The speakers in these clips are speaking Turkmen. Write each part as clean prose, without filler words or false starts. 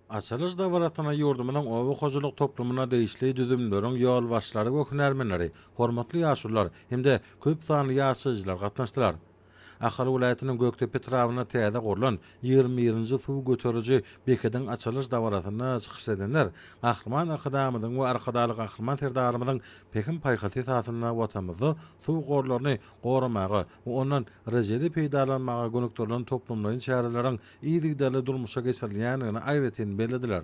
Açylyş dabarasyna ýurdumyzyň oba hojalyk toplumyna degişli düzümleriň ýolbaşçylary we hünärmenleri, hormatly ýaşulular hem-de köp sanly ýaşaýjylar gatnaşdylar. Ahal welaýatynyň Gökdepe etrabynda täze gurlan 21-nji suw göteriji bekediň açylyş dabarasynda çykyş edenler Gahryman Arkadagymyzyň we Arkadagly Gahryman Serdarymyzyň pähim-paýhasy esasynda Watanymyzda suw gorlaryny goramaga we ondan rejeli peýdalanmaga gönükdirilen toplumlaýyn çäreleriň yzygiderli durmuşa geçirilýändigini aýratyn bellediler.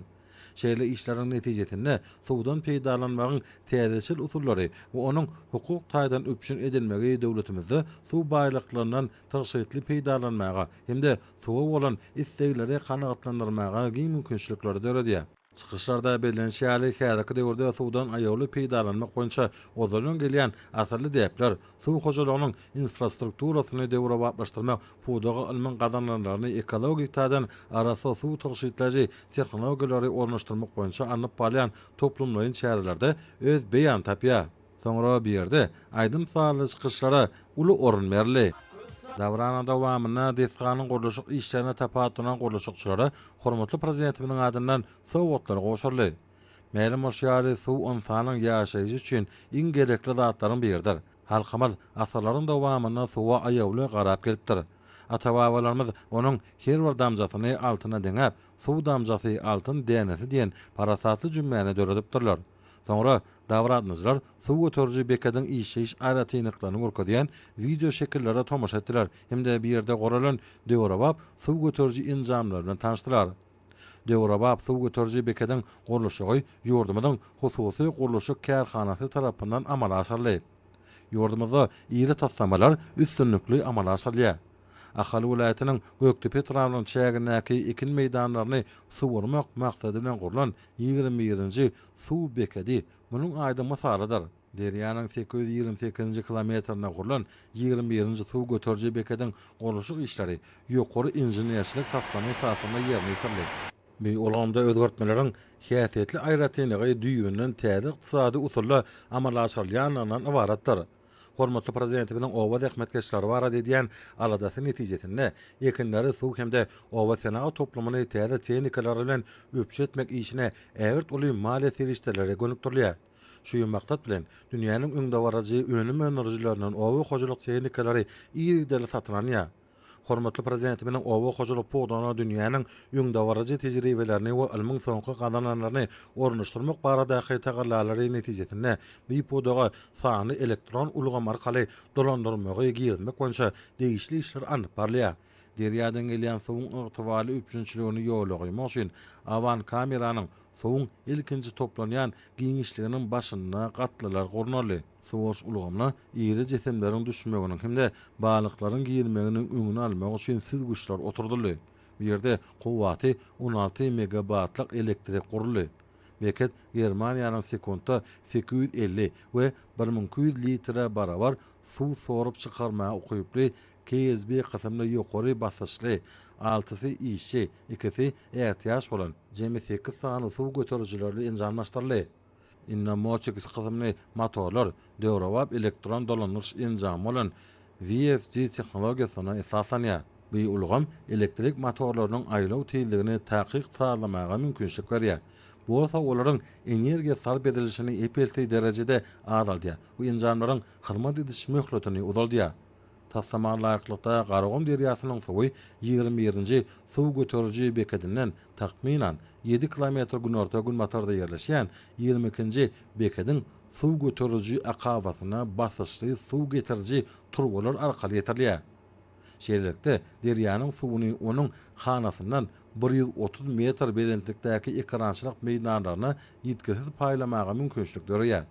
Şeýle işleriň netijesinde suwdan peýdalanmagyň täzeçil usullary we onuň hukuk taýdan üpjün edilmegi döwletimizde suw baýlyklaryndan tygşytly peýdalanmaga hem-de suwa bolan islegleri kanagatlandyrmaga giň mümkinçilikleri döredýär. Çykyşlarda bellenişi ýaly, häzirki döwürde suwdan aýawly peýdalanmak boýunça ozaldan gelýän asylly däpler, suw hojalygynyň infrastrukturasyny döwrebaplaşdyrmak, pudaga ylmyň gazananlaryny ekologik taýdan arassa suw tygşytlaýjy tehnologiýalary ornaşdyrmak boýunça alnyp barylýan toplumlaýyn çärelerde öz beýanyny tapýar. Soňra bu ýerde aýdym-sazly çykyşlara uly orun berildi. Dabaranyň dowamynda desganyň gurluşyk işlerinde tapawutlanan gurluşykçylara hormatly Prezidentimiziň adyndan sowgatlar gowşuryldy. Mälim bolşy ýaly, suw ynsanyň ýaşaýşy üçin iň gerekli zatlaryň biridir. Halkymyz asyrlaryň dowamynda suwa aýawly garap gelipdir. Ata-babalarymyz onuň her bir damjasyny altyna deňäp, Suw damjasy, altyn dänesi diýen parasatly jümläni döredipdirler. Soňra dabaragatnaşyjylar suw göteriji bekediň işleýiş aýratynlyklaryny görkezýän wideoşekillere tomaşa etdiler hem-de bu ýerde guralan döwrebap suw göteriji enjamlar bilen tanyşdylar. Döwrebap suw göteriji bekediň gurluşygy ýurdumyzyň hususy gurluşyk kärhanasy tarapyndan amala aşyryldy. Ýurdumyzda iri taslamalar üstünlikli amala aşyrylýar. Ahal welaýatynyň Gökdepe etrabynyň çägindäki ekin meýdanlaryny suwarmak maksady bilen gurlan 21-nji suw bekedi munuň aýdyň mysalydyr. Derýanyň 828-nji kilometrinde gurlan 21-nji suw göteriji bekediň gurluşyk işleri ýokary inženerçilik taslama esasynda ýerine ýetirildi. Bu ulgamda özgertmeleriň häsiýetli aýratynlygy düýbünden täze ykdysady usulda amala aşyrylýandygyndan ybaratdyr. Hormatly Prezidentimiziň oba zähmetkeşleri barada edýän aladasy netijesinde ekinleri suw hem-de oba senagat toplumyny täze tehnikalar bilen üpjün etmek işine ägirt uly maliýe serişdeleri gönükdirilýär. Şu maksat bilen, dünýäniň öňdebaryjy önüm öndürijilerinden oba hojalyk tehnikalary yzygiderli satyn alynýar. Hormatly Prezidentimiziň oba hojalyk pudagyna dünýäniň öňdebaryjy tejribelerini we ylmyň soňky gazananlaryny ornaşdyrmak baradaky tagallalary netijesinde bu pudaga sanly elektron ulgam arkaly dolandyrmagy girizmek boýunça degişli işler alnyp barylýar. Derýadan gelýän suwuň ygtybarly üpjünçiligini ýola goýmak üçin awankameranyň suwuň ilkinji toplanýan giňişliginiň başynda gatlalar gurnaldy. Suwaryş ulgamyna iri jisimleriň düşmeginiň hem-de balyklaryň girmeginiň öňüni almak üçin süzgüçler oturdyldy. Bu ýerde kuwwaty 16 megabatlyk elektrik guruldy. Beket Germaniýanyň sekuntda 850 we 1200 litre barabar suw sorup çykarmaga ukyply KSB kysymly ýokary basyşly, altysy işçi, ikisi ätiýaç bolan, jemi sekiz sany suw göterijilerli enjamlaşdyryldy. Innomotics kysymly motorlar döwrebap elektron dolandyryş enjamy bolan VFD tehnologiýasyna esaslanýar. Bu ulgam elektrik motorlarynyň aýlaw tizligini takyk sazlamaga mümkinçilik berýär. Bu bolsa olaryň energiýa sarp edilişini ep-esli derejede azaldýar we enjamlaryň hyzmat ediş möhletini uzaldýar. Taslama laýyklykda, Garagum derýasynyň suwy 21-nji suw göteriji bekedinden, takmynan, ýedi kilometr günorta-günbatarda ýerleşýän 22-nji bekediň suw göteriji akabasyna basyşly suw getiriji turbalar arkaly ýetirilýär. Şeýlelikde, derýanyň suwuny onuň hanasyndan 130 metr belentlikdäki ekerançylyk meýdanlaryna ýitgisiz paýlamaga mümkinçilik döreýär.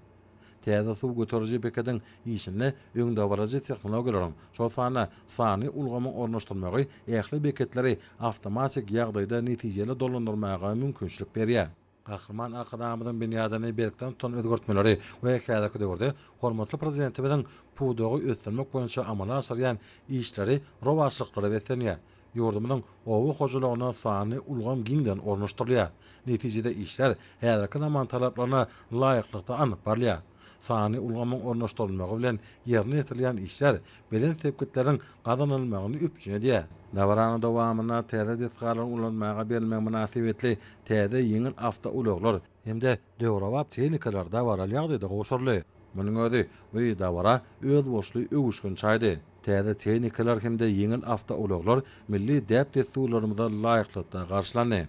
Täze suw göteriji bekediň işinde öňdebaryjy tehnologiýalaryň, şol sanda sanly ulgamyň ornaşdyrylmagy ähli beketleri awtomatik ýagdaýda netijeli dolandyrmaga mümkinçilik berýär. Gahryman Arkadagymyzyň binýadyny berkden tutan özgertmeleri we häzirki döwürde hormatly Prezidentimiziň pudagy ösdürmek boýunça amala aşyrýan işleri rowaçlyklara beslenýär. Ýurdumyzyň oba hojalygyna sanly ulgam giňden ornaşdyrylýar. Netijede işler häzirki zaman talaplaryna laýyklykda alnyp barylýar. Sanly ulgamyň ornaşdyrylmagy bilen ýerine ýetirilýän işler belent sepgitleriň gazanylmagyny üpjün edýär. Dabaranyň dowamynda täze desgalaryň ulanmaga berilmegi mynasybetli täze ýeňil awtoulaglar hem-de döwrebap tehnikalar dabaraly ýagdaýda gowşuryldy. Munuň özi bu dabara özboluşly öwüşgin çaýdy. Täze tehnikalar hem-de ýeňil awtoulaglar milli däp-dessurlarymyza laýyklykda garşylandy.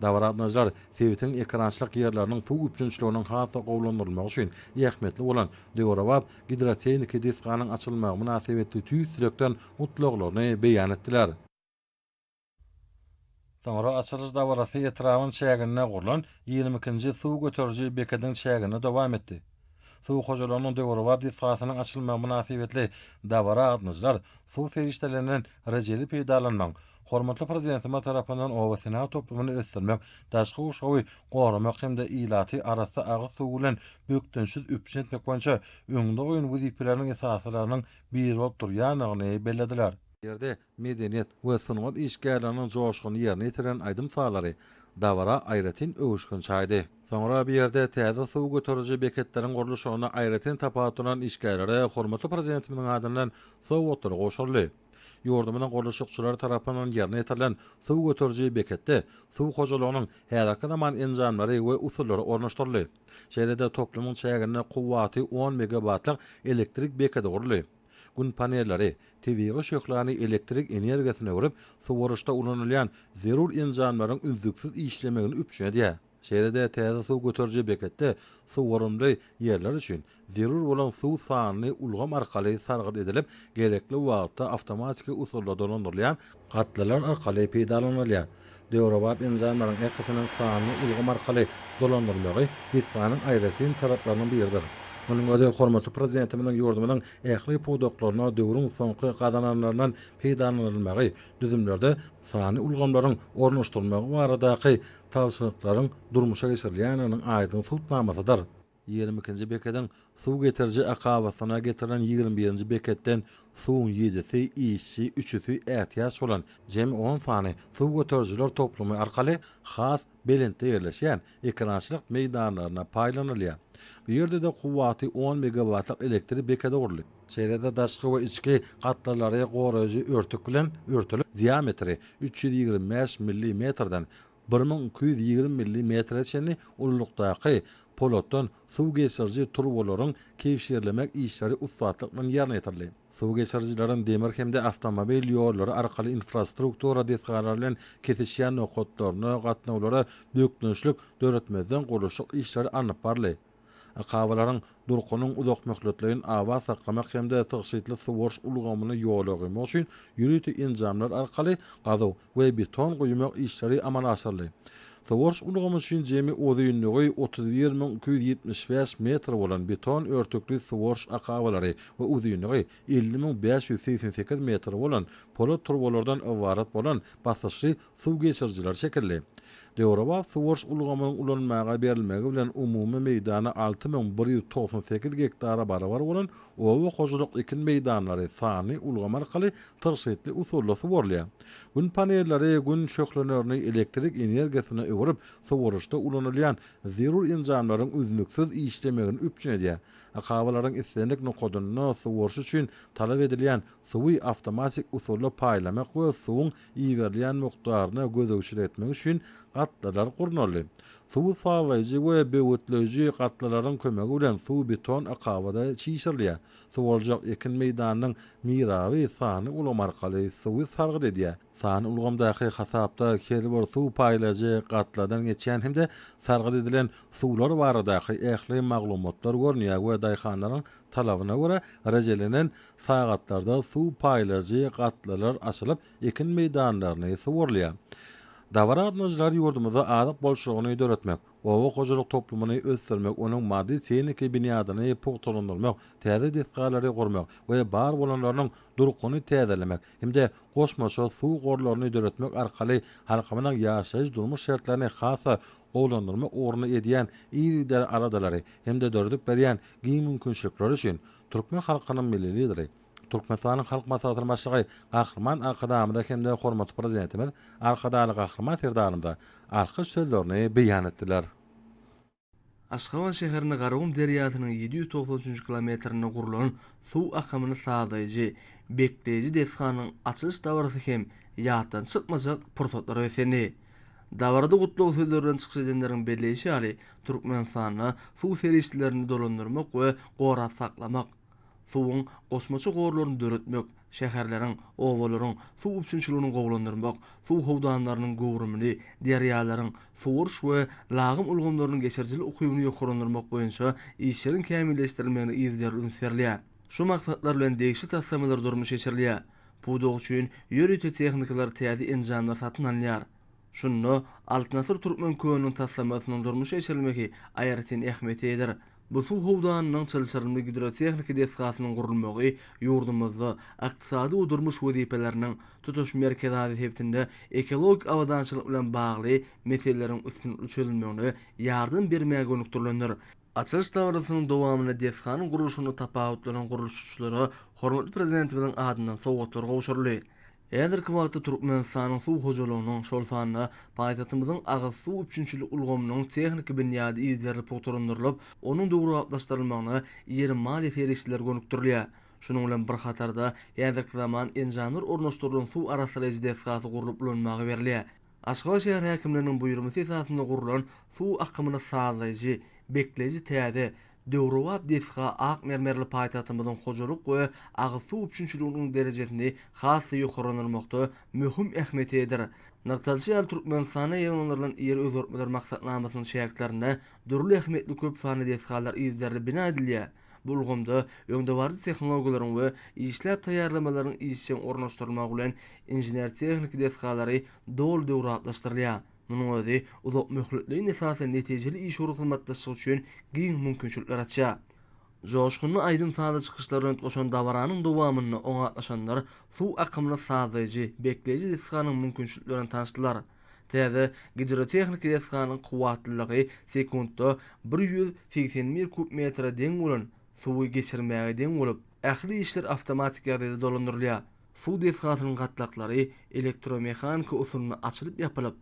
Dabara gatnaşyjylar sebitiň ekerançylyk ýerleriniň suw üpjünçiliginiň has-da gowulandyrylmagy üçin ähmiýetli bolan döwrebap gidrotehniki desganyň açylmagy mynasybetli tüýs ýürekden gutlaglaryny beýan etdiler. Soňra açylyş dabarasy etrabyň çäginde gurlan 22-nji suw göteriji bekediň çäginde dowam etdi. Suw hojalygynyň döwrebap desgasynyň açylmagy mynasybetli dabara gatnaşyjylar suw serişdelerinden rejeli peýdalanmagyň, hormatly Prezidentimiz tarapyndan oba senagat toplumyny ösdürmek, daşky gurşawy goramak hem-de ilaty arassa agyz suwy bilen bökdençsiz üpjün etmek boýunça öňde goýan wezipeleriniň esasylarynyň biri bolup durýandygyny bellediler. Ýerde medeniýet we sungat işgärleriniň joşgunly ýerine ýetiren aýdym-sazlary dabara aýratyn öwüşgin çaýdy. Soňra bu ýerde täze suw göteriji beketleriň gurluşygynda aýratyn tapawutlanan işgärlere hormatly Prezidentimiziň adyndan sowgatlar gowşuryldy. Ýurdumyzyň gurluşykçylary tarapyndan ýerine ýetirilen suw göteriji beketde suw hojalygynyň häzirki zaman enjamlary we usullary ornaşdyryldy. Şeýle-de toplumyň çäginde kuwwaty on megawatlyk elektrik bekedi guruldy. Gün panelleri tebigy şöhläni elektrik energiýasyna öwrüp, suwaryşda ulanylýan zerur enjamlaryň üznüksiz işlemegini üpjün edýär. Şeýle-de täze suw göteriji beketde suwarymly ýerler üçin zerur bolan suw sanly ulgam arkaly sargyt edilip, gerekli wagtda awtomatiki usulda dolandyrylýan gatlalar arkaly peýdalanylýar. Döwrebap enjamlaryň ählisiniň sanly ulgam arkaly dolandyrylmagy desganyň aýratyn taraplarynyň biridir. Munuň özi hormatly Prezidentimiziň ýurdumyzyň ähli pudaklarynda döwrüň soňky gazananlaryndan peýdalanylmagy, düzümlerde sanly ulgamlaryň ornaşdyrylmagy baradaky tabşyryklaryň durmuşa geçirilýändiginiň aýdyň subutnamasydyr. 22-nji bekediň suw getiriji akabasyna getirilen 21-nji beketden suwuň ýedisi işçi, üçüsi ätiýaç bolan jemi on sany suw göterijiler toplumy arkaly has belentde ýerleşýän ekerançylyk meýdanlaryna paýlanylýar. Bu ýerde-de kuwwaty on megawatlyk elektrik bekedi guruldy. Şeýle-de daşky we içki gatlalary goraýjy örtük bilen örtülip, diametri 325 millimetrden 1220 millimetre çenli ululykdaky polatdan suw geçiriji turbalaryň kebşirlemek işleri ussatlyk bilen ýerine ýetirildi. Suw geçirijileriň demir hem-de awtomobil ýollary arkaly infrastruktura desgalary bilen kesişýän nokatlaryna gatnawlara bökdençlik döretmezden gurluşyk işleri alnyp baryldy. Akabalaryň durkunyň uzakmöhletleýin abat saklamak hem-de tygşytly suwaryş ulgamyny ýola goýmak üçin ýörite enjamlar arkaly gazuw we beton guýmak işleri amala aşyryldy. Suwaryş ulgamy üçin jemi uzynlygy 31 275 metr bolan beton örtükli suwaryş akabalary we uzynlygy 50 588 metr bolan polat turbalardan ybarat bolan basyşly suw geçirijiler çekildi. Döwrebap suwaryş ulgamynyň ulanmaga berilmegi bilen umumy meýdany 6198 gektara barabar bolan oba hojalyk ekin meýdanlary sanly ulgam arkaly tygşytly usulda suwarylýar. Gün panelleri Gün şöhlelerini elektrik energiýasyna öwrüp, suwaryşda ulanylýan zerur enjamlaryň üznüksiz işlemegini üpjün edýär. Akabalaryň islendik nokadynda suwaryş üçin talap edilýän suwy awtomatik usulda paýlamak we suwuň iberilýän mukdaryna gözegçilik etmek üçin gatlalar gurnaldy. Suwy sazlaýjy we böwetleýji gatlalaryň kömegi bilen suw beton akabada çişirilýär. Suwaljak ekin meýdanynyň miraby sanly ulgam arkaly suwy sargyt edýär. Sanly ulgamdaky hasapda her bir suw paýlaýjy gatladan geçýän hem-de sargyt edilen suwlar baradaky ähli maglumatlar görünýär we daýhanlaryň talabyna görä rejelenen sagatlarda suw paýlaýjy gatlalar açylyp, ekin meýdanlaryny suwarylýar. Dabara gatnaşyjylar ýurdumyzda azyk bolçulygyny döretmek, oba hojalyk toplumyny ösdürmek, onuň maddy-tehniki binýadyny pugtalandyrmak, täze desgalary gurmak we bar bolanlarynyň durkuny täzelemek hem-de goşmaça suw gorlaryny döretmek arkaly halkymyzyň ýaşaýyş-durmuş şertlerini has-da gowulandyrmak ugrunda edýän yzygiderli aladalary hem-de döredip berýän giň mümkinçilikleri üçin türkmen halkynyň Milli Lideri, Türkmenistanyň Halk Maslahatynyň Başlygy Gahryman Arkadagymyza hem-de hormatly Prezidentimiz Arkadagly Gahryman Serdarymyza alkyş sözlerini beýan etdiler. Aşgabat şäherinde Garagum derýasynyň 793 nji kilometrinde gurlan suw akymyny sazlaýjy, bekleýji desganyň açylyş dabarasy hem ýatdan çykmajak pursatlara beslendi. Dabarada gutlag sözleri bilen çykyş edenleriň belleýşi ýaly, Türkmenistanda suw serişdelerini dolandyrmak we gorap saklamak, suwuň goşmaça gorlaryny döretmek, şäherleriň, obalaryň suw üpjünçiligini gowulandyrmak, suw howdanlarynyň göwrümini, derýalaryň suwaryş we lagym ulgamlarynyň geçirijilik ukybyny ýokarlandyrmak boýunça işleriň kämilleşdirilmegine yzygiderli üns berilýär. Şu maksatlar bilen degişli taslamalar durmuşa geçirilýär. Pudak üçin ýörite tehnikalar, täze enjamlar satyn alynýar. Şunda Altyn asyr türkmen kölüniň taslamasynyň durmuşa geçirilmegi aýratyn ähmiýete eýedir. Bu suw howdanynyň çylşyrymly gidrotehniki desgasynyň gurulmagy ýurdumyzda ykdysady we durmuş wezipeleriniň, tutuş Merkezi Aziýa sebitinde ekologik abadançylyk bilen bagly meseleleriň üstünlikli çözülmegine ýardam bermäge gönükdirilendir. Açylyş dabarasynyň dowamynda desganyň gurluşygynda tapawutlanan gurluşykçylara hormatly Prezidentimiziň adyndan sowgatlar gowşuryldy. Häzirki wagtda Türkmenistanyň suw hojalygynyň, şol sanda paýtagtymyzyň agyz suw üpjünçilik ulgamynyň tehniki binýady yzygiderli pugtalandyrylyp, onuň döwrebaplaşdyrylmagyna iri maliýe serişdeleri gönükdirilýär. Şunuň bilen bir hatarda, häzirki zaman enjamlar ornaşdyrylan suw arassalaýjy desgasy gurlup ulanmaga berilýär. Aşgabat şäher häkimliginiň buýurmasy esasynda gurlan suw akymyny sazlaýjy, bekleýji täze, döwrebap desga ak mermerli paýtagtymyzyň hojalyk we agyz suw üpjünçiliginiň derejesini has-da ýokarlandyrmakda möhüm ähmiýete eýedir. Nygtalyşy ýaly, Türkmenistanda ýaýbaňlandyrylan ýer özgertmeler maksatnamasynyň çäklerinde dürli ähmiýetli köp sanly desgalar yzygiderli bina edilýär. Bu ulgamda öňdebaryjy tehnologiýalaryň we işläp taýýarlamalaryň işjeň ornaşdyrylmagy bilen inžener-tehniki desgalary doly döwrebaplaşdyrylýar. Munuň özi uzakmöhletleýin esasda netijeli işewür hyzmatdaşlyk üçin giň mümkinçilikler açýar. Joşgunly aýdym-sazly çykyşlar bilen utgaşan dabaranyň dowamynda oňa gatnaşanlar suw akymyny sazlaýjy, bekleýji desganyň mümkinçilikleri bilen tanyşdylar. Täze gidrotehniki desganyň kuwwatlylygy sekuntda 181 kub metre deň bolan suwy geçirmäge deň bolup, ähli işler awtomatik ýagdaýda dolandyrylýar. Suw desgasynyň gatlaklary elektromehaniki usulynda açylyp-ýapylyp,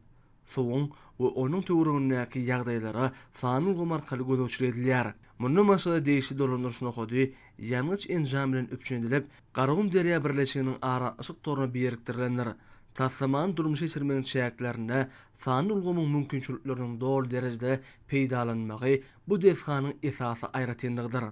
suwuň we onuň töweregindäki ýagdaýlara sanly ulgam arkaly gözegçilik edilýär. Mundan başga-da degişli dolandyryş nokady ýangyç enjam bilen üpjün edilip, Garagum derýa birleşiginiň aragatnaşyk toruna birikdirilendir. Taslamany durmuşa geçirmegiň çäklerinde sanly ulgamyň mümkinçilikleriniň doly derejede peýdalanylmagy bu desganyň esasy aýratynlygydyr.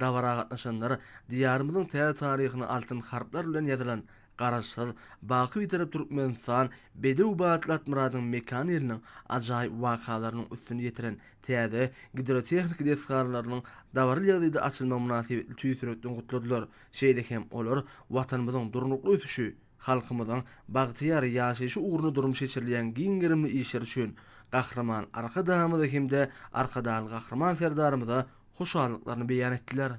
Dabara gatnaşanlar Diýarymyzyň täze taryhyna altyn harplar bilen ýazylan Garaşsyz, baky Bitarap Türkmenistan bedew batly Atmyradyň mekan ýeriniň ajaýyp wakalarynyň üstüni ýetiren täze gidrotehniki desgalarynyň dabaraly ýagdaýda açylmagy mynasybetli tüýs ýürekden gutladylar. Şeýle hem olar Watanymyzyň durnukly ösüşi, halkymyzyň bagtyýar ýaşaýşy ugrunda durmuşa geçirilýän giň gerimli işler üçin Gahryman Arkadagymyza hem-de Arkadagly Gahryman Serdarymyza hoşallyklaryny beýan etdiler.